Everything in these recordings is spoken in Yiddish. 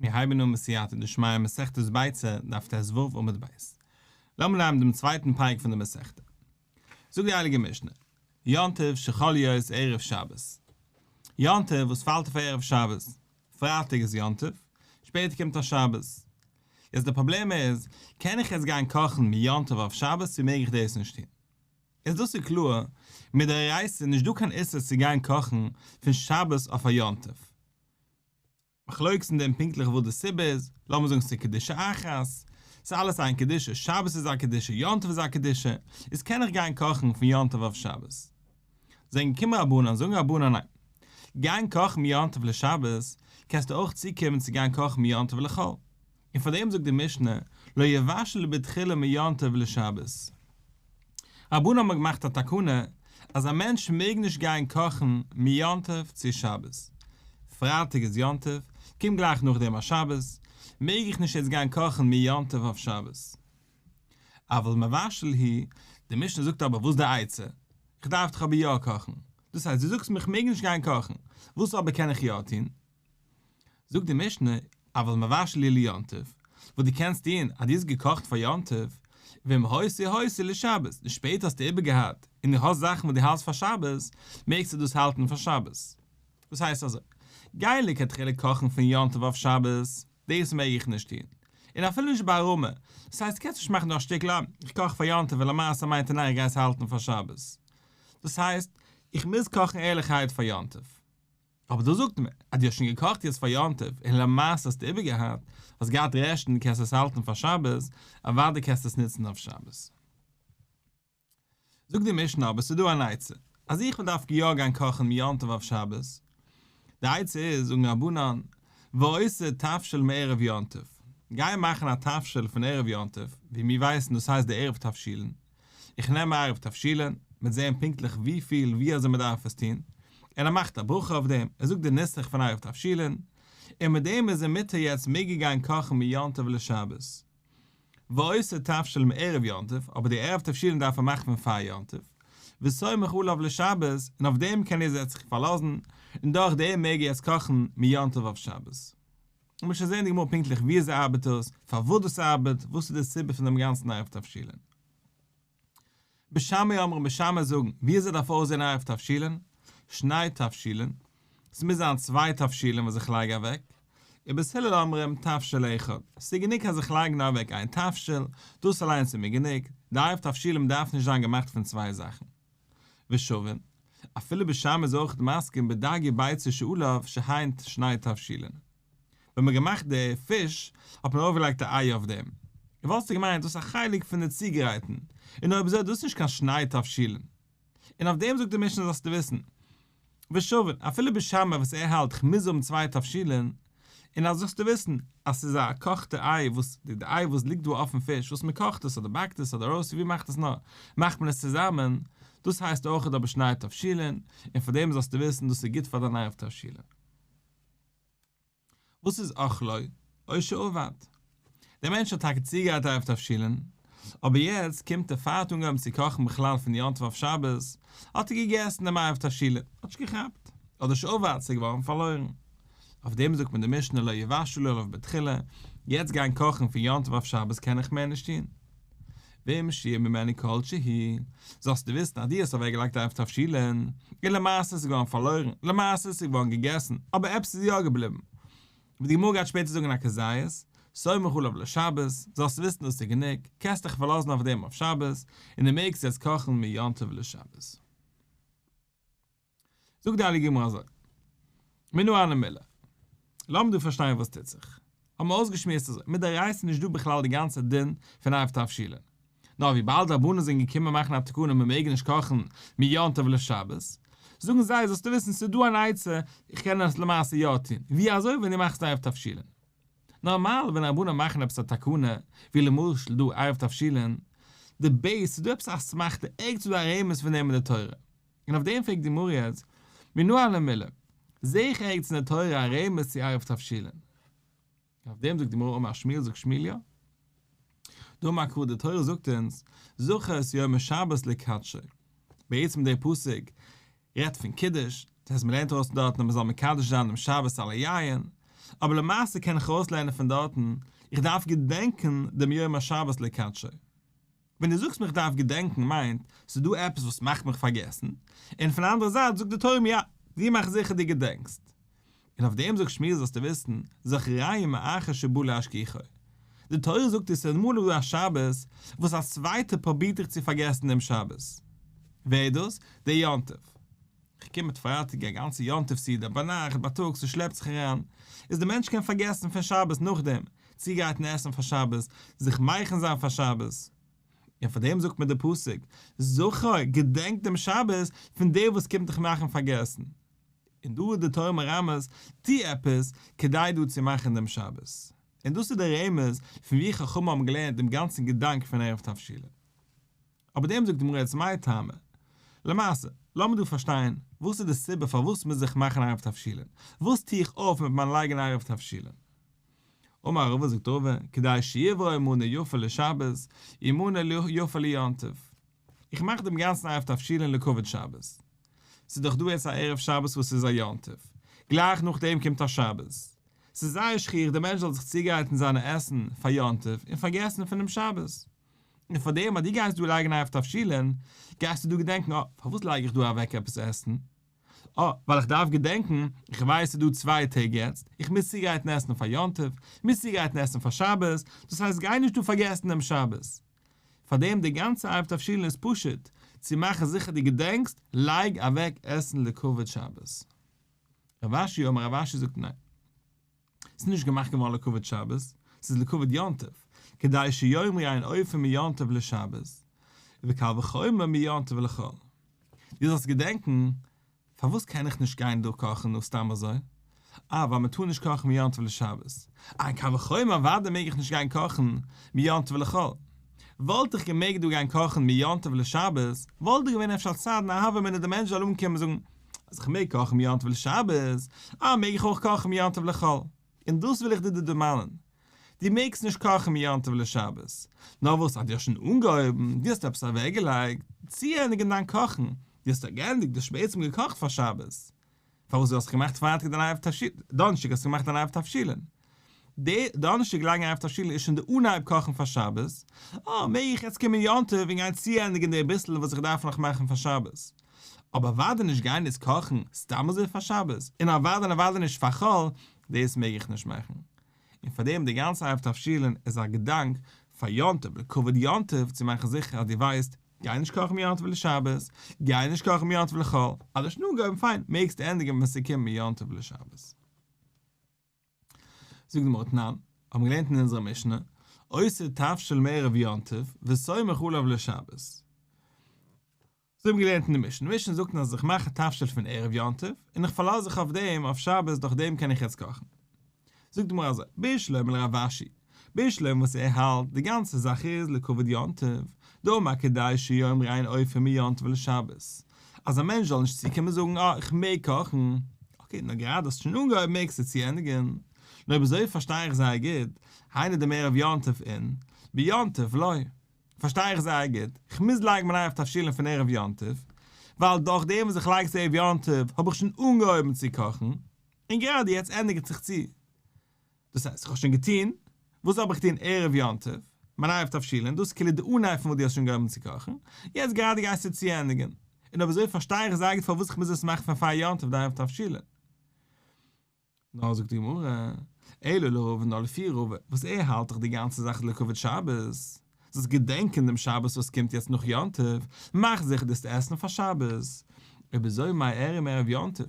מיר הייבן אן בסייעתא דשמיא מסכת ביצה, דף ט"ו עמוד ב'. לאמיר נעמען דעם צווייטן פרק פון די מסכתא. זאגט די הייליגע משנה, יום טוב שחל להיות ערב שבת. יום טוב וואס פאלט אויף ערב שבת. פרייטאג איז יום טוב, שפעטער קומט א שבת. יעצט די פראבלעם איז, קען איך יעצט גיין קאכן מיום טוב אויף שבת צו מעג איך דאס נישט טון? איז דאס איז קלאר, מדאורייתא איז נישט דא קיין איסור צו גיין קאכן פון שבת אויף א יום טוב. מחלוקת אין דעם פונקטליך וואס די סיבה איז, לאמיר זאגן ס'איז קדושה אחת, ס'איז אלעס איין קדושה, שבת איז א קדושה, יום טוב איז א קדושה, איז קען איך גיין קאכן פון יום טוב אויף שבת? זענען געקומען רבנן, זאגן רבנן ניין, גיין קאכן מיום טוב לשבת, קענסטו אויך צוקומען צו גיין קאכן מיום טוב לחול. און פאר דעם זאגט די משנה, לא יבשל בתחילה מיום טוב לשבת. רבנן האבן געמאכט א תקנה אז א מענטש מעג נישט גיין קאכן מיום טוב צו שבת. פרייטאג איז יום טוב, קומט גלייך נאכדעם א שבת, מעג איך נישט יעצט גיין קאכן מיום טוב אויף שבת. אבל מבשל הוא, די משנה זאגט אבער וואס די עצה? איך דארף דאך אבער יא קאכן. דאס הייסט דו זאגסט מיר איך מעג נישט גיין קאכן, וואס אבער קען איך יא טון? זאגט די משנה, אבל מבשל הוא ליום טוב, וואס דו קענסט טון, אז דו האסט געקאכט פאר יום טוב, ואם הותיר הותיר לשבת, און שפעטער האסטו איבערגעהאט, און דו האסט זאכן וואס דו האלטסט פאר שבת, מעגסטו דאס האלטן פאר שבת. דאס הייסט אזוי, גיי לכתחילה קאכן פון יום טוב אויף שבת, דאס מעג איך נישט טון, און אפילו נישט בהרמה, דאס הייסט דו קענסט נישט מאכן דא א שטיקל א, איך קאך פאר יום טוב און למעשה מיינט ער ניין איך גיי עס האלטן פאר שבת. דאס הייסט, איך מוז קאכן ערליכערהייט פאר יום טוב. אבער דא זאגט מען אז דו האסט שוין געקאכט יעצט פאר יום טוב און למעשה האסטו איבערגעהאט, האסט געהאט רעשטן קענסטו עס האלטן פאר שבת, אוודאי קענסטו עס נוצן אויף שבת. זאגט די משנה אבער ס'איז דא אן עצה, אז איך וויל דווקא יא גיין קאכן מיום טוב אויף שבת, די עצה איז, זאגן רבנן, ועושה תבשיל מערב יום טוב, גיי מאכן א תבשיל פון ערב יום טוב, ווי מיר ווייסן דאס הייסט די ערב תבשילין, איך נעם ערב תבשילין, מ'וועט זען פונקטליך וויפיל ווי אזוי מ'דארף עס טון, און ער מאכט א ברכה אויף דעם, ער זאגט די נוסח פון ערב תבשילין, און מיט דעם איז ער מותר יעצט מעג ער גיין קאכן מיום טוב לשבת. ועושה תבשיל מערב יום טוב, אבער די ערב תבשילין דארף ער מאכן פון פאר יום טוב, וסומך עליו לשבת, און אויף דעם קען ער זיך פארלאזן, און דורך דעם מעג ער יעצט קאכן מיום טוב אויף שבת. און מ'וועט שוין זען אין די גמרא פונקטליך ווי אזוי ארבעט דאס, פארוואס דאס ארבעט, וואס איז די סיבה פון דעם גאנצן ערב תבשילין. בית שמאי אומרים בית שמאי זאגן, ווי אזוי דארף אויסזען ערב תבשילין? שני תבשילין, ס'מוז זיין צוויי תבשילין וואס איך לייג אוועק, ובית הלל אומרים תבשיל אחד, ס'איז גענוג אז איך לייג נאר אוועק איין תבשיל, דאס אליינס איז מיר גענוג, די ערב תבשילין דארף נישט זיין געמאכט פון צוויי זאכן. ושווין, אפילו בית שמאי איז אויך מסכים בדג וביצה שעליו שהן שני תבשילין. ווען מ'האט געמאכט די פיש האט מען ארויפגעלייגט א איי אויף דעם. און וואלסטו געמיינט דאס איז א חלק פון די צוגרייטן, און אויב אזוי איז דאס נישט קיין שני תבשילין. און אויף דעם זאגט די משנה זאלסטו וויסן, ושווין, אפילו בית שמאי וואס ער האלט כ'מוז האבן צוויי תבשילין, און אז זאלסטו וויסן אז ס'איז א געקאכטע איי וואס די איי וואס ליגט דא אויפן פיש וואס מ'קאכט עס אדער באקט עס אדער roast ווי מ'מאכט עס נאר מאכט מען עס צוזאמען, דאס הייסט אויכעט אבער שני תבשילין, און פאר דעם זאלסטו וויסן דאס איז גוט פאר דיין ערב תבשילין. וואס איז אכלו או שאבד? דער מענטש האט טאקע צוגעגרייט ערב תבשילין, אבער יעצט קומט ער פאר האט אנגעהויבן צו קאכן בכלל פון יום טוב אויף שבת, האט ער געגעסן דעם ערב תבשילין, האט נישט געכאפט, אדער שאבד, ס'איז געווארן פארלוירן. אויף דעם זאגט מען די משנה לא יבשל עליו בתחילה, יעצט גיין קאכן פון יום טוב אויף שבת קען איך מער נישט טון. ואם שייר ממנו כל שהוא, זאלסטו וויסן אז דו האסט אוועקגעלייגט ערב תבשילין, און למעשה איז עס געווארן פארלוירן, למעשה איז עס געווארן געגעסן, אבער עפעס איז יא געבליבן. ווי די גמרא גייט שפעטער זאגן א כזית, סומך עליו לשבת, זאלסטו וויסן דאס איז גענוג, קענסט דיך פארלאזן אויף דעם אויף שבת, און דו מעגסט יעצט קאכן מיום טוב לשבת. זאגט די הייליגע גמרא אזוי, מנא הני מילי, לאמיר דא פארשטיין וואס טוט זיך, האבן מיר אויסגעשמועסט אזוי, מדאורייתא איז נישט דא בכלל די גאנצע דין פון ערב תבשילין, נאר וויבאלד רבנן זענען געקומען מאכן א תקנה מען מעג נישט קאכן מיום טוב לשבת, זאגן זיי זאלסטו וויסן ס'איז דא אן עצה, איך קען עס למעשה יא טון, ווי אזוי ווען דו מאכסט ערב תבשילין. נארמאל ווען רבנן מאכן עפעס א תקנה, ווי למשל דא ערב תבשילין, די base, ס'איז דא עפעס א אסמכתא, ערגעץ איז דא א רמז פון דעם אין די תורה. און אויף דעם פרעגט די גמרא יעצט, מנא הני מילי, זעה איך ערגעץ אין די תורה א רמז צו ערב תבשילין? און אויף דעם זאגט די גמרא אמר שמואל זאגט שמואל יא. דאמר קרא די תורה זאגט אונז, זכור את יום השבת לקדשו. בעצם דער פסוק רעדט פון קידוש, דאס הייסט מען לערנט ארויס פון דארטן אז מען זאל מקדש זיין דעם שבת על היין. אבער למעשה קען איך ארויסלערנען פון דארטן, איך דארף געדענקען דעם יום השבת לקדשו. ווען דו זאגסט מיר איך דארף געדענקן מיינט ס'איז דא עפעס וואס מאכט מיך פארגעסן, און פון די אנדערע זייט זאגט די תורה מיר יא, דו מאך זיכער דו געדענקסט. און אויף דעם זאגט שמואל זאלסטו וויסן, זכרהו מאחר שבא להשכיחו. די תורה זאגט דיר ס'איז אמאל דא א שבת וואס א צווייטער פרובירט דיך צו פארגעסן דעם שבת. ווער איז דאס? דער יום טוב. כ'קום מיט פרייטאג א גאנצע יום טוב סעודה ביינאכט בייטאג ס'שלעפט זיך אריין, איז די מענטש קען פארגעסן פון שבת נאכדעם, צוגרייטן עסן פאר שבת, זיך מכין זיין פאר שבת. און פאר דעם זאגט מיר די פסוק, זכור, געדענק דעם שבת פון דער וואס קומט דיך מאכן פארגעסן. און דא איז די תורה מרמז, טו עפעס כדי דא צו מאכן דעם שבת. און דאס איז דער רמז פון ווי חכמים האבן געלערנט דעם גאנצן געדאנק פון עירוב תבשילין. אבער דעם זאגט די גמרא יעצט מאי טעמא. למעשה, לאמיר דא פארשטיין, וואס איז די סיבה פארוואס מוז איך מאכן עירוב תבשילין? וואס טו איך אויף מיט מיין לייגן עירוב תבשילין? אמר רבא זאגט רבא, כדי שיברור מנה יפה לשבת, ומנה יפה ליום טוב. איך מאך דעם גאנצן עירוב תבשילין לכבוד שבת. ס'איז דאך דא יעצט א ערב שבת וואס איז א יום טוב. גלייך נאכדעם קומט א שבת. ס'איז זייער שכיח דער מענטש זאל זיך צוגרייטן זיינע עסן פאר יום טוב און פארגעסן פונעם שבת. און פאר דעם אז דו גייסט דא לייגן עירוב תבשילין, גייסטו דא געדענקן, אה, פארוואס לייג איך דא אוועק עפעס עסן? אה, ווייל איך דארף געדענקן, איך ווייס ס'איז דא צוויי טעג יעצט, איך מוז צוגרייטן עסן פאר יום טוב, איך מוז צוגרייטן עסן פאר שבת, דאס הייסט גיי נישט דא פארגעסן דעם שבת. פאר דעם די גאנצע עירוב תבשילין איז פשוט, צו מאכן זיכער דו געדענקסט, לייג אוועק עסן לכבוד שבת. רב אשי אמר רב אשי זאגט ניין. ס'איז נישט געמאכט געווארן לכבוד שבת, ס'איז לכבוד יום טוב, כדי שיאמרו אין אופין מיום טוב לשבת, וקל וחומר מיום טוב לחול. דו זאלסט געדענקן, פארוואס קען איך נישט גיין דא קאכן נאר סתם אזוי? אה, ווייל מ'טאר נישט קאכן מיום טוב לשבת. אה, קל וחומר אוודאי מעג איך נישט גיין קאכן מיום טוב לחול. וואלט איך געמעגט דא גיין קאכן מיום טוב לשבת, וואלט דא געווען אפשר א צד אין א הוה אמינא די מענטש זאל אנקומען און זאגן, אז איך מעג קאכן מיום טוב לשבת, אה מעג איך אויך קאכן מיום טוב לחול. און דאס וויל איך דיר דא דערמאנען. דו מעגסט נישט קאכן מיום טוב לשבת. נאר וואס אז דו האסט שוין אנגעהויבן, דו האסט עפעס אוועקגעלייגט, צוענדיגן דיין קאכן, דו האסט דאך געענדיגט, דו האסט שוין בעצם געקאכט פאר שבת. פארוואס דו האסט געמאכט פרייטאג דיין עירוב תבשילין, דאנערשטאג האסטו געמאכט דיין עירוב תבשילין. די דאנערשטאג לייגן עירוב תבשילין איז שוין די אנהייב קאכן פאר שבת, אה, מעג איך יעצט קומען יום טוב און גיין צוענדיגן די ביסל וואס איך דארף נאך מאכן פאר שבת. אבער אוודאי נישט גיין יעצט קאכן סתם אזוי פאר שבת, און אוודאי און אוודאי נישט פאר חול, דאס מעג איך נישט מאכן. און פאר דעם די גאנצע עירוב תבשילין איז א געדאנק פאר יום טוב, לכבוד יום טוב, צו מאכן זיכער אז דו ווייסט, גיי נישט קאכן מיום טוב לשבת, גיי נישט קאכן מיום טוב לחול, אז דו האסט שוין אנגעהויבן פיין, מעגסטו ענדיגן ווען ס'קומט מיום טוב לשבת. זאגט די גמרא תנן, האבן געלערנט אין אונזערע משנה, עושה תבשיל מערב יום טוב וסומך עליו לשבת. אזוי האבן געלערנט אין די משנה, די משנה זאגט אז איך מאך א תבשיל פון ערב יום טוב, און איך פארלאז זיך אויף דעם אויף שבת דורך דעם קען איך יעצט קאכן. זאגט די גמרא אזוי, בשלמא לרב אשי, בשלמא וואס ער האלט, די גאנצע זאך איז לכבוד יום טוב, דאמר כדי שיאמרו אין אופין מיום טוב לשבת, אז א מענטש זאל נישט צוקומען זאגן אה איך מעג קאכן, okay נאר גראדע האסט שוין אנגעהויבן מעגסטו צוענדיגן, נו אויב אזוי פארשטיי איך זייער גוט, היינו דמערב יום טוב אין, ביום טוב לא. פארשטיי איך זייער גוט, איך מוז לייגן מיין עירוב תבשילין פון ערב יום טוב, ווייל דורך דעם וואס איך לייג עס ערב יום טוב האב איך שוין אנגעהויבן צו קאכן, און גראדע יעצט ענדיגט זיך צו. דאס הייסט, איך האב שוין געטון, וואס האב איך געטון ערב יום טוב? מיין עירוב תבשילין, דאס איז כאילו די אנהייב פון וואס דו האסט שוין אנגעהויבן צו קאכן, יעצט גראדע גייסטו צוענדיגן. און אויב אזוי פארשטיי איך זייער גוט פארוואס איך מוז עס מאכן פון פאר יום טוב די עירוב תבשילין. נאר זאגט די גמרא, אלא לרבא נאר לפי רבא, וואס ער האלט דאך די גאנצע זאך איז לכבוד שבת, זאלסט געדענקען דעם שבת וואס קומט יעצט נאך יום טוב, מאך זיכער דאס צו עסן פאר שבת. אויב אזוי מאי איריא מערב יום טוב?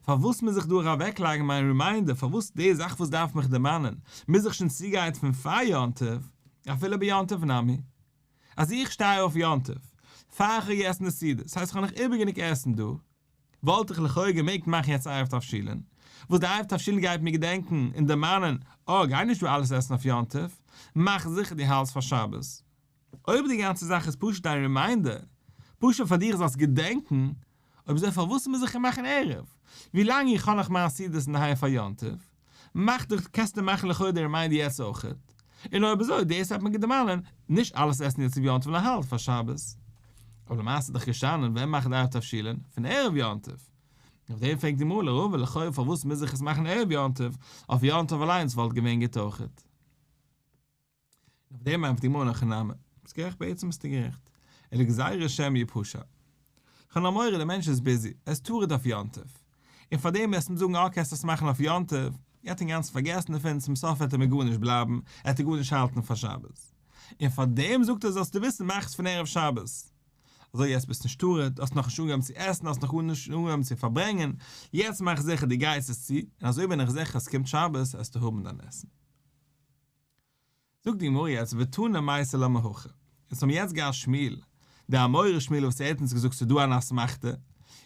פארוואס מוז איך דא אוועקלייגן מיין reminder, פארוואס די זאך וואס דארף מיך דערמאנען, מוז איך שוין צוגרייטן פון פאר יום טוב, אפילו ביום טוב נמי? אז איך שטיי אויף יום טוב, פאר איך האב געגעסן די סעודה, ס'הייסט איך האב נאך איבער גענוג עסן דא, וואלט איך לכאו' געמעגט מאכן יעצט עירוב תבשילין, וואס די עירוב תבשילין גייט מיר געדענקן און דערמאנען, אה, גיי נישט דא אלעס עסן אויף יום טוב, מאך זיכער דו האלטסט פאר שבת. אויב די גאנצע זאך איז פשוט דיין reminder, פשוט פאר דיך זאלסט געדענקן, אויב אזוי פארוואס מוז איך אים מאכן ערב? ווילאנג איך האב נאך מיין סעודות אינדערהיים פאר יום טוב, מאך דיך, קענסטו מאכן לכאורה די reminder יעצט אויכעט. און אויב אזוי, דאס וועט מיר דערמאנען, נישט אלעס עסן יעצט אויף יום טוב נאר האלט פאר שבת. אבער למעשה איז דאך געשטאנען ווען מאכט עירוב תבשילין? פון ערב יום טוב. אויף דעם פרעגט די גמרא לרבא לכאו' פארוואס מוז איך עס מאכן ערב יום טוב, אויף יום טוב אליינס וואלט געווען גוט אויכעט. און אויף דעם ענטפערט די גמרא אין הכי נמי, ביסט גערעכט בעצם ביסטו גערעכט, אלא גזירה שמא יפשע. כ'האב נאר מורא דער מענטש איז ביזי, ער איז טרוד אויף יום טוב, און פאר דעם וועסטו אים זאגן אה קענסט עס מאכן אויף יום טוב, ער האט אינגאנצן פארגעסן דערפון, צום סוף וועט ער מיר גארנישט בלייבן, ער וועט גארנישט האלטן פאר שבת. און פאר דעם זאגט ער זאלסטו וויסן מאך עס פון ערב שבת. אזוי יעצט ביסט נישט טרוד, האסט נאכנישט אנגעהויבן צו עסן, האסט נאכנישט אנגעהויבן צו פארברענגען, יעצט מאך זיכער דו גרייסט עס צו, און אזוי בין איך זיכער אז ס'קומט שבת וועסטו האבן דיין עסן. זאגט די גמרא יעצט ותנא מייתי לה מהכא, אונז האבן יעצט געהאט שמואל, די אמורא שמואל וואס ער האט אונז געזאגט ס'איז דא אן אסמכתא,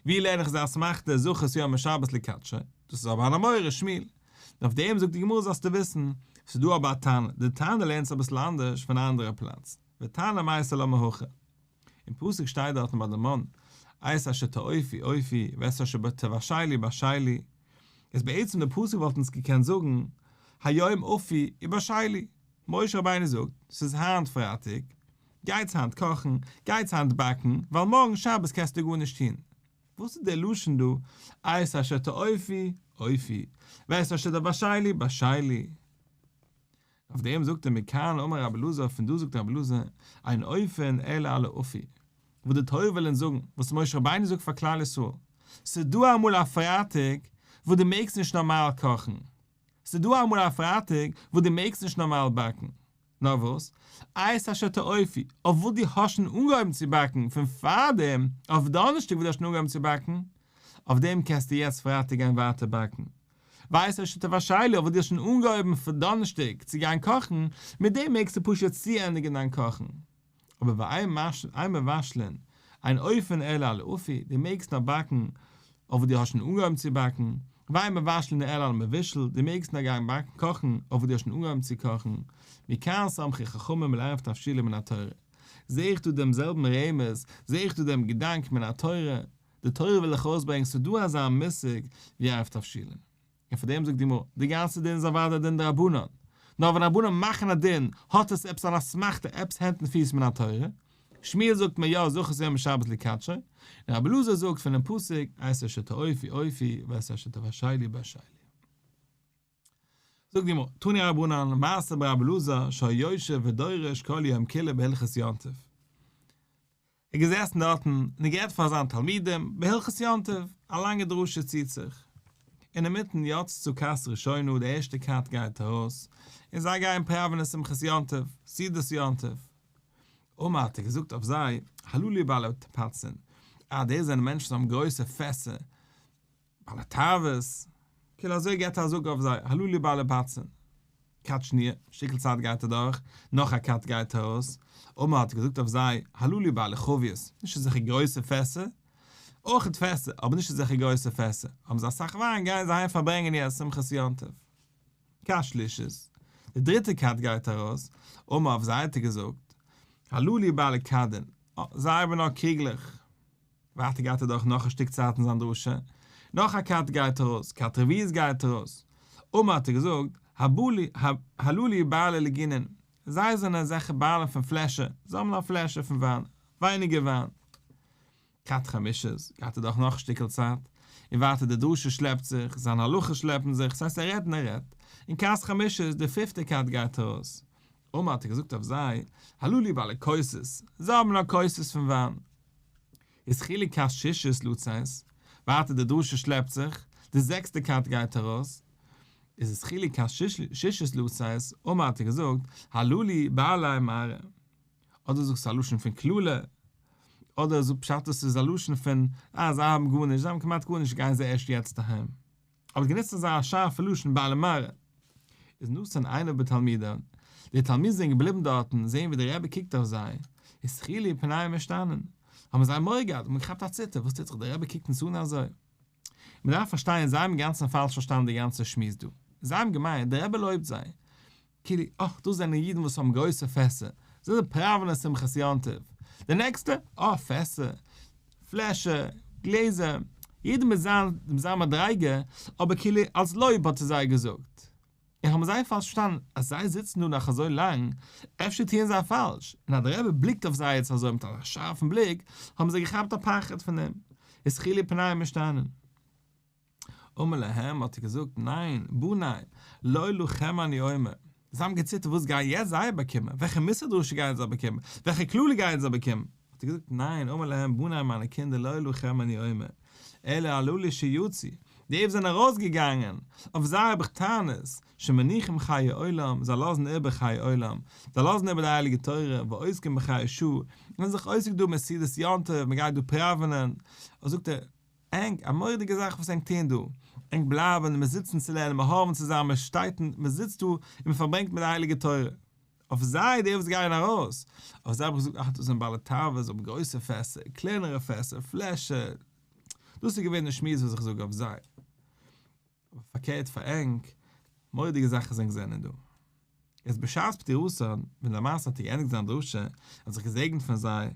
ווי לערן איך אזא אסמכתא זכור את יום השבת לקדשו, דאס איז אבער אן אמורא שמואל, און אויף דעם זאגט די גמרא זאלסטו וויסן, ס'איז דא אבער א תנא, די תנא לערנט עס אביסל אנדערש פון א אנדערע פלאץ, ותנא מייתי לה מהכא. אין פסוק שטייט דארטן ביי די מן, את אשר תאפו אפו, ואת אשר תבשלו בשלו, איז בעצם די פסוק וואלט אונז געקענט זאגן, היום אפו ובשלו, משה רבינו זאגט, ס'איז היינט פרייטאג, גייטס היינט קאכן, גייטס היינט באקן, ווייל מארגן שבת קענסטו גארנישט טון. וואס איז דער לשון דא, את אשר תאפו אפו, ואת אשר תבשלו בשלו? אויף דעם זאגט ער מכאן אמר רבי אלעזר, פון דא זאגט רבי אלעזר, אין אופין אלא על האפוי, וואס די תורה וויל אונז זאגן, וואס משה רבינו זאגט פאר כלל ישראל, ס'איז דא אמאל א פרייטאג וואס דו מעגסט נישט נארמאל קאכן, ס'איז דא אמאל א פרייטאג וואס דו מעגסט נישט נארמאל באקן, נאר וואס, את אשר תאפו, אויף וואס דו האסט שוין אנגעהויבן צו באקן פון פארדעם, אויף דאנערשטאג וואס דו האסט שוין אנגעהויבן צו באקן, אויף דעם קענסטו יעצט פרייטאג גיין ווייטער באקן, ואת אשר תבשלו אויף וואס דו האסט שוין אנגעהויבן פון דאנערשטאג צו גיין קאכן, מיט דעם מעגסטו פשוט צוענדיגן דיין קאכן. אבער ואין מבשלין, אין אופין אלא על האפוי, דו מעגסט נאר באקן אויף וואס דו האסט שוין אנגעהויבן צו באקן, ואין מבשלין אלא על המבושל, דו מעגסט נאר גיין באקן קאכן אויף וואס דו האסט שוין אנגעהויבן צו קאכן, מכאן סמכו חכמים לעירוב תבשילין מן התורה. זע איך דא דעם זעלבן רמז, זע איך דא דעם געדאנק מן התורה, די תורה וויל דיך ארויסברענגען ס'איז דא אזא מושג ווי עירוב תבשילין. און פאר דעם זאגט די גמרא, די גאנצע דין איז אוודאי א דין דרבנן. נאר ווען רבנן מאכן א דין האט עס עפעס אן אסמכתא עפעס הענט און פיס מן התורה. שמואל זאגט מיר יא זכור את יום השבת לקדשו, און רבי אלעזר זאגט פונעם פסוק את אשר תאפו אפו ואת אשר תבשלו בשלו. זאגט די גמרא, תנו רבנן, מעשה ברבי אלעזר שהיה יושב ודורש כל יום כולו בהלכות יום טוב. ער איז געזעסן דארטן און ער גערעדט פאר זיינע תלמידים בהלכות יום טוב, א לאנגע דרשה ציט זיך. אינמיטן יצתה כת ראשונה, די ערשטע כת גייט ארויס, און זיי גייען פראווענען שמחת יום טוב, סעודת יום טוב. אמר האט ער געזאגט אויף זיי, הללו בעלי פצין, אה, דאס זענען מענטשן וואס האבן גרויסע פעסער, בעלי תאוות, כאילו אזוי געבט ער א זאג אויף זיי, הללו בעלי פצין. כת שניה, שטיקל צייט גייט אדורך, נאך א כת גייט ארויס, אמר האט ער געזאגט אויף זיי, הללו בעלי חביות, נישט אזעלכע גרויסע פעסער, אויכעט פעסער, אבער נישט אזעלכע גרויסע פעסער, האבן זיי אסאך וויין, גייען זיי אהיים פארברענגען יעצט שמחת יום טוב. כת שלישית, די דריטע כת גייט ארויס, אמר אויף זיי האט ער געזאגט, הללו בעלי כדין, זיי האבן נאר קריגלעך. ווייטער גייט ער דורך נאך א שטיק צייט אין זיין דרשה, נאך א כת גייט ארויס, כת רביעית גייט ארויס, אמר האט ער געזאגט, הללו בעלי לוגינין, זיי זענען אזעלכע בעלים פון פלעשער, זיי האבן א פלעשער פון וויין, ווייניגער וויין. כת חמישית, גייט ער דורך נאך א שטיקל צייט, און ווייטער די דרשה שלעפט זיך, זיינע הלכות שלעפן זיך, ס'הייסט ער רעדט און ער רעדט, און כת חמישית, די פיפטע כת גייט ארויס, אמר האט ער געזאגט אויף זיי, הללו בעלי כוסות, זיי האבן נאר כוסות פון וויין. התחילה כת שישית לצאת, ווייטער די דרשה שלעפט זיך, די זעקסטע כת גייט ארויס, איז התחילה כת שישית לצאת, אמר האט ער געזאגט, הללו בעלי מראה. אדער זאגסטו א לשון פון קללה, אדער זאג פשט עס איז א לשון פון אה זיי האבן גארנישט, זיי האבן כמעט גארנישט גייען זיי ערשט יעצט אהיים. אבער גענוצט אזא שארפע לשון בעלי מראה. איז נתן עיניו בתלמידיו, די תלמידים זענען געבליבן דארטן זעהן ווי דער רבי קוקט אויף זיי, התחילו פניהם משתנין, האבן זיי מורא געהאט, האבן געכאפט א ציטער, וואס טוט זיך דער רבי קוקט אונז אן אזוי? מען דארף פארשטיין זיי האבן אינגאנצן פאלש פארשטאנען די גאנצע שמועס דא, זיי האבן געמיינט דער רבי לויבט זיי, כאילו, אה, דאס זענען אידן וואס האבן גרויסע פעסער, זיי זענען פראווענען שמחת יום טוב. די נעקסטע, אה, פעסער, פלעשער, גלעזער, יעדער מיט זיין מיט זיין מדריגה, אבער כאילו אלס לויב האט ער זיי געזאגט. און האבן זיי פאלש פארשטאנען אז זיי זיצן דא נאך אזוי לאנג, אפשר טוען זיי פאלש, און אז דער רבי בליקט אויף זיי יעצט אזוי מיט אזא שארפן בליק, האבן זיי געכאפט א פחד פון דעם. התחילו פניהם משתנין. אמר להם האט ער געזאגט, ניין, בני, לא לכם אני אומר, זיי האבן געציטערט וואס גייען יעצט זיי באקומען, וועלכע מוסר דרשה גייען זיי באקומען, וועלכע קללה גייען זיי באקומען, האט ער געזאגט, ניין, אמר להם, בני מיינע קינדער לא לכם אני אומר, אלא הללו שיצאו, די וואס זענען ארויסגעגאנגען, אויף זיי האב איך טענות, שמניחים חיי עולם, זיי לאזן איבער חיי עולם, זיי לאזן איבער די הייליגע תורה, ועוסקים בחיי שעה, און זענען זיך עוסק דא מיט סעודת יום טוב, מען גייט דא פראווענען, זאגט ער, ענק, א מורא'דיגע זאך וואס ענק טוען דא, ענק בלייבן און מען זיצן צו לערנען, מען הארעווען צוזאמען, מען שטייט און מען זיצט דא און מען פארברענגט מיט די הייליגע תורה. אויף זיי, די וואס גייען ארויס, אויף זיי האב איך געזאגט, אה, דאס זענען בעלי תאוות, זיי האבן גרויסע פעסער, קלענערע פעסער, פלעשער, דאס איז געווען די שמועס וואס איך זאג אויף זיי. אבער פארקערט פאר ענק, מורא'דיגע זאכן זענען געזענען דא. איז בשעת פטירתן, ווען למעשה האט ער געענדיגט זיין דרשה, און האט זיך געזעגנט פון זיי,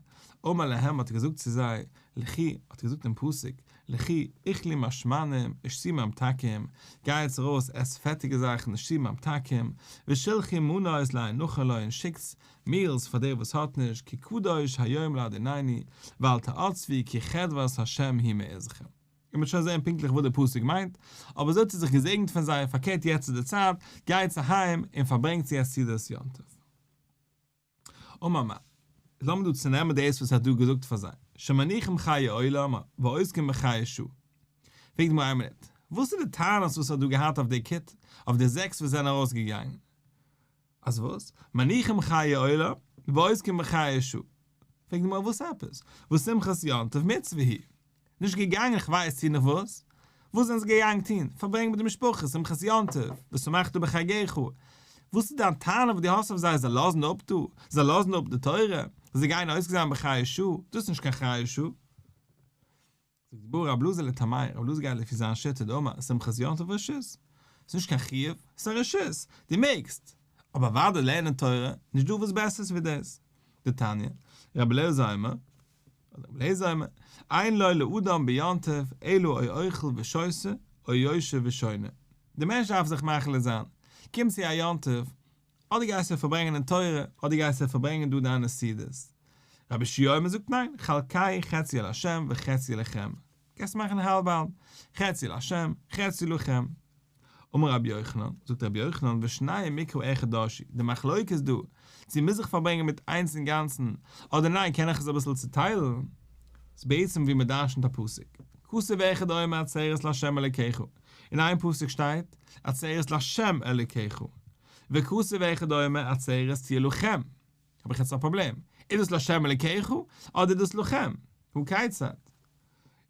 אמר להם האט ער געזאגט צו זיי, לכו, האט ער געזאגט דעם פסוק, לכו, אכלו משמנים, ושתו ממתקים, גייטס ארויס, עסט פעטיגע זאכן, ושתו ממתקים, ושלחו מנות לאין נכון לו, און שיקטס meals פאר דער וואס האט נישט, כי קדוש היום לאדונינו, ואל תעצבו כי חדות ה' היא מעוזכם. און מ'וועט שוין זען פונקטליך וואס די פסוק מיינט, אבער אזוי האט זי זיך געזעגנט פון זיי, פארקערט יעצט איז די צייט, גייטס אהיים און פארברענגטס יעצט סעודת יום טוב. אמר מר. איז לאמיר דא צונעמען דאס וואס ער האט דא געזאגט פאר זיי, שמניחים חיי עולם ועוסקים בחיי שעה. פרעגט די גמרא איין מינוט, וואס איז די טענות וואס ער האט דא געהאט אויף די כיתה, אויף די זעקס וואס זענען ארויסגעגאנגען? אז וואס? מניחים חיי עולם ועוסקים בחיי שעה. פרעגט די גמרא וואס עפעס? וואס שמחת יום טוב מצוה היא? נישט געגאנגען כ'ווייס צו נאך וואס? וואס זענען זיי געגאנגען טון? פארברענגען מיט די משפחה, שמחת יום טוב, ושמחת בחגך. וואס איז דיין טענה וואס דו האסט אויף זיי, זיי לאזן אפ דא? זיי לאזן אפ די תורה? זיי גייען עוסק זיין בחיי שעה? דאס איז נישט קיין חיי שעה. זאגט די גמרא רב אלעזר לטעמיה, רב אלעזר גייט לפי זיין שיטה דאמר שמחת יום טוב רשות, ס'איז נישט קיין חיוב, ס'איז א רשות, דו מעגסט, אבער אוודאי לערנען תורה, נישט דא וואס בעסערס ווי דאס. דתניא, רבי אליעזר אומר, אדער רבי אליעזר אומר, אין לו לאדם ביום טוב אלא או אוכל ושותה או יושב ושונה. דער מענטש דארף זיך מחליט זיין, קומט צו א יום טוב, אדער גייסטו פארברענגען אין תורה, אדער גייסטו פארברענגען דא דיינע סעודות. רבי יהושע אומר זאגט ניין, חלקהו חצי לה' וחצי לכם, קענסט מאכן האלב האלב, חצי לה' חצי לכם. אמר רבי יוחנן, זאגט רבי יוחנן, ושניהם מקרא אחד דרשו, די מחלוקת דא, צו מוז איך פארברענגען מיט איינס אינגאנצן, אדער ניין קען איך עס אביסל צוטיילן, איז בעצם ווי מען דרשנ'ט א פסוק, כתוב אחד אומר עצרת לה' אלוקיך, אין איין פסוק שטייט, עצרת לה' אלוקיך, וכתוב אחד אומר עצרת תהיה לכם, האב איך יעצט א פראבלעם, איז דאס לה' אלוקיך אדער איז דאס לכם? הא כיצד?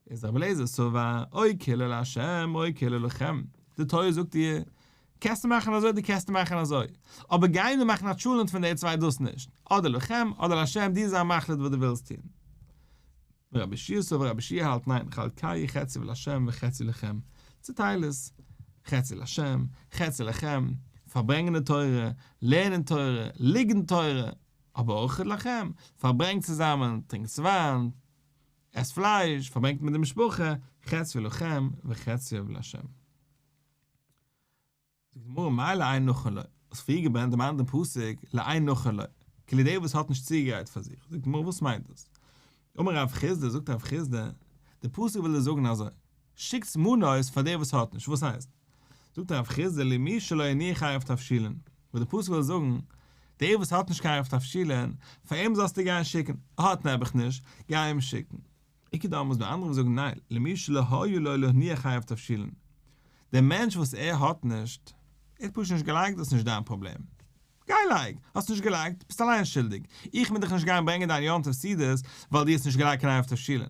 איז רבי אליעזר סבר, או כולה לה' או כולה לכם, די תורה זאגט דיר, קענסטו מאכן אזוי אדער קענסטו מאכן אזוי, אבער גיין און מאכן א טשולענט פון די צוויי דאס נישט, אדער לכם אדער לה' דו זיי מחליט וואס דו ווילסט טון. ורבי יהושע סבר רבי יהושע האלט ניין חלקהו חצי לה' וחצי לכם, צוטייל עס, חצי לה', חצי לכם, פארברענגען די תורה, לערנען תורה, ליגן תורה, אבער אויך לכם, פארברענגט צוזאמען, טרינקטס וויין, עסט פלייש, פארברענגט מיט די משפחה, חציו לכם וחציו לה'. זאגט די גמרא מאי לאין נכון לו, האסט פריער געברענט דעם אנדערן פסוק לאין נכון לו, כאילו דער וואס האט נישט צוגעגרייט פאר זיך, זאגט די גמרא וואס מיינט דאס? אמר רב חסדא, זאגט רב חסדא, די פסוק וויל דיר זאגן אזוי, שיקטס מנות פאר דער וואס האט נישט, וואס הייסט? זאגט רב חסדא למי שלא הניח עירוב תבשילין, וואס די פסוק וויל זאגן, דער וואס האט נישט קיין עירוב תבשילין, פאר אים זאלסטו גיין שיקן, ער האט נעבעך נישט, גיי אים שיקן. איכא דאמרי איז דא אנדערע וואס זאגן ניין, למי שלא היה לו להניח עירוב תבשילין, דער מענטש וואס ער האט נישט, ער האט פשוט נישט געלייגט דאס איז נישט דיין פראבלעם, גיי לייג, האסט נישט געלייגט, ביסט אליין שולדיג, איך מוז דיך נישט גיין ברענגען דיין יום טוב סעודות ווייל דו האסט נישט געלייגט קיין עירוב תבשילין.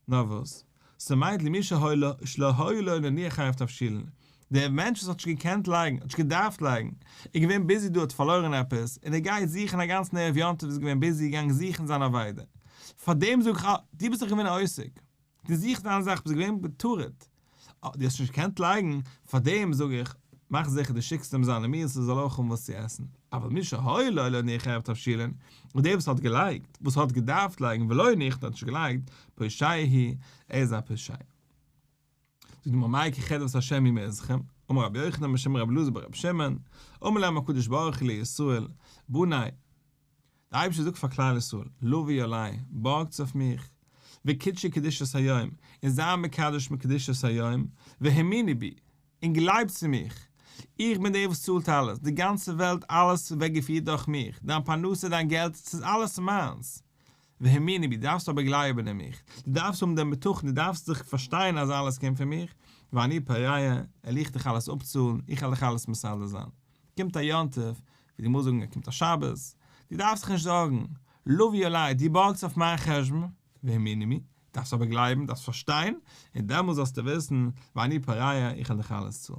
נאר וואס? ס'מיינט למי שלא היה לו להניח עירוב תבשילין, דער מענטש וואס האט נישט געקענט לייגן, האט נישט געדארפט לייגן, איז געווען busy דא האט פארלוירן עפעס, און ער גייט זוכן א גאנצן ערב יום טוב איז געווען busy געגאנגען זוכן זיין אבידה, פארדעם זאג איך אה, דו ביסט דאך געווען א עוסק, דו זוכסט דיין זאך, ביסט געווען בטרוד, אה, דו האסט נישט געקענט לייגן, פארדעם זאג איך, מאך זיכער דו שיקסט אים זיינע meals ער זאל אויך האבן וואס צו עסן, אבל מי שהיה לו להניח עירוב תבשילין, און דער וואס האט געלייגט, וואס האט געדארפט לייגן ולא הניח און האט נישט געלייגט, פושע הוא, ער איז א פושע. זאגט די גמרא מאי כי חדות השם היא מעוזכם, אמר רבי יוחנן בשם רבי אלעזר ברבי שמעון, אמר להם הקדוש ברוך הוא לישראל, בני, דער אייבערשטער זאגט פאר כלל ישראל, לוו עלי, בארגטס אויף מיך, וקדשי קדושת היום, און זיי מקדש מיט קדושת היום, והאמיני בי, און גלייב צו מיך, איך בין דער וואס צאלט אלעס, די גאנצע וועלט אלעס ווערט געפירט דורך מיך, דיין פרנסה דיין געלט ס'איז אלעס מיינס, והאמיני בי, דו דארפסט אבער גלייבן אין מיך, דו דארפסט האבן דעם בטחון, דו דארפסט זיך פארשטיין אז אלעס קומט פון מיך, ואני פורע, וועל איך דיך אלעס אפצאלן, איך וועל דיך אלעס מסדר זיין. קומט א יום טוב, ווי די גמרא זאגן קומט א שבת, דו דארפסט זיך נישט זארגן, לוו עלי, דו בארגסט אויף מיין חשבון, והאמיני בי, דארפסט אבער גלייבן, דארפסט פארשטיין, און דעמאלס זאלסטו וויסן, ואני פורע, איך וועל דיך אלעס צאלן.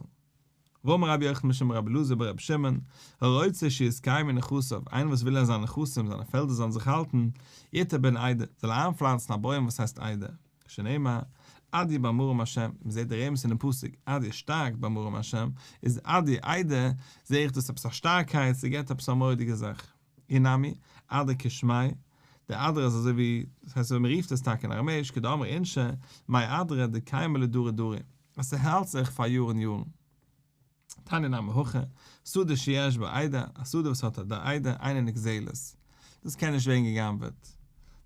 ואמר רבי יוחנן משום רבי אלעזר ברבי שמעון, הרוצה שיתקיימו נכסיו, איינער וואס וויל אז זיינע נכסים, זיינע פעלדער זאלן זיך האלטן, יטע בן איידער, זאל ער איינפלאנצן א בוים וואס הייסט איידער, שנאמר, אדיר במרום השם, מען זעט די רמז אינעם פסוק, אדיר שטארק במרום השם, איז אדיר איידער, זע איך דאס עפעס א שטארקייט, ס'געבט עפעס א מורא'דיגע זאך. אי נמי, אדיר כשמיה, דער אדיר איז אזוי ווי, דאס הייסט אזוי מען רופט עס טאקע אין אראמעיש, כדאמרי אינשי, מאי אדרא דקיימא לדורי דורי, אז ס'האלט זיך פאר יארן יארן. תניא נמי הכי, שדה שיש בה איידער, א שדה וואס האט א איידער, אינה נגזלת. דאס קען נישט ווערן גע'גנב'עט.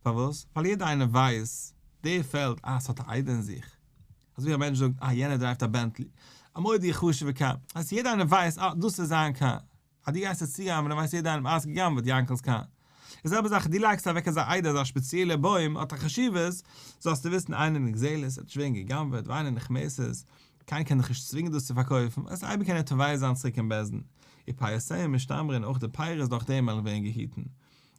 פארוואס? ווייל יעדער איינער ווייס, די פעלד, אה, ס'האט א איידער אין זיך. אזוי ווי א מענטש זאגט, אה, יענער דרייווט א בענטלי. א מורא'דיגע חשוב'ע קאר. אז יעדער איינער ווייסט, אה, דאס איז זיין קאר. אז דו גייסט עס צוגנב'ענען ווייסט יעדער איינער אז האסט גע'גנב'עט יענקל'ס קאר. די זעלבע זאך דו לייגסט אוועק אזא איידער אזא שפעציעלע בוים האט א חשיבות, זאלסטו וויסן אינה נגזלת, עס וועט נישט ווערן גע'גנב'עט, ואינה נחמסת, קיינער קען דיך נישט צווינגען דאס צו פארקויפן, וועסט אייביג קענען תובע זיין צוריק אין בית דין, ופירותיה משתמרין אויך די פירות דורך דעם וועלן ווערן געהיטן.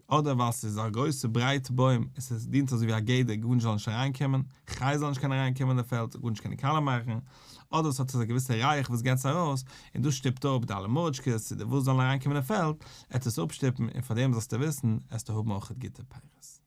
אדער ווייל ס'איז א גרויסע ברייטע בוים און ס'דינט אזוי ווי א גדר גארנישט זאל נישט אריינקומען, חיות זאלן נישט קענען אריינקומען אין די פעלד, גארנישט קענען קאלע מאכן, אדער ס'האט אזא געוויסע ריח וואס געט עס ארויס, און דאס שטופט אפ די אלע מוראשקעס צו די וואס זאלן אריינקומען אין פעלד, עט עס אפשטופן און פאר דעם זאלסטו וויסן עסטו האבן אויכעט גוטע פירות.